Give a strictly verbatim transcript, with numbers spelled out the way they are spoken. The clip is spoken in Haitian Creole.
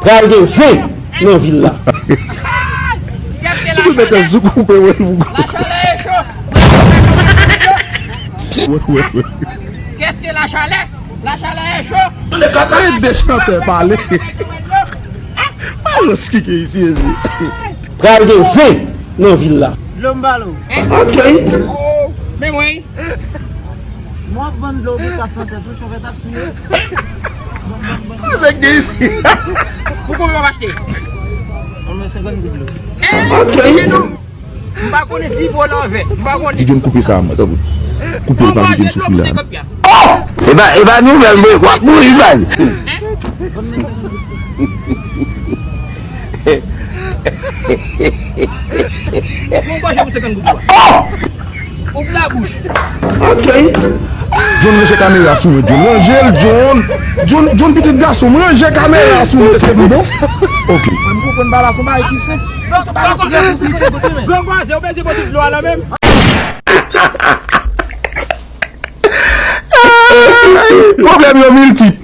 Pral gen zen nan vil la. Ti nou mete zouk ou pe wè l pou. Qu'est-ce que la chaleur? La chaleur est chaud. Ede chantè pale. Balans ki gen isi, ezi. Pral gen zen nan vil la. Dlo m ba l ou. Ok. Men mwen. Mwen ap vann dlo ou pou sa sanse tou, chofè t ap swiye. Nèg gen isi. Pou konbyen w ap achte? Mwen mwen senkant goud dlo. Ok. M pa konnen si bo lanvè. M pa konnen. Ti John koupe sa, tanpri. Koupe l pa kite m soufri la. Oh! E pa, e pa nouvèl, mwen, w ap mouri, baz. Mwen gòje pou senkant goud dlo a. Oh! Ouvri labouch. Ok. John, ranje kamera sou mwen, John. Ranje l, John. John, John, pitit gason m, ranje kamera sou mwen, se pou bon. Ok. Mwen, m konprann pa la, fon bagay ki senp. Gran gwaze, ou bezwen pote dlo a la menm? Pwoblèm yo miltip.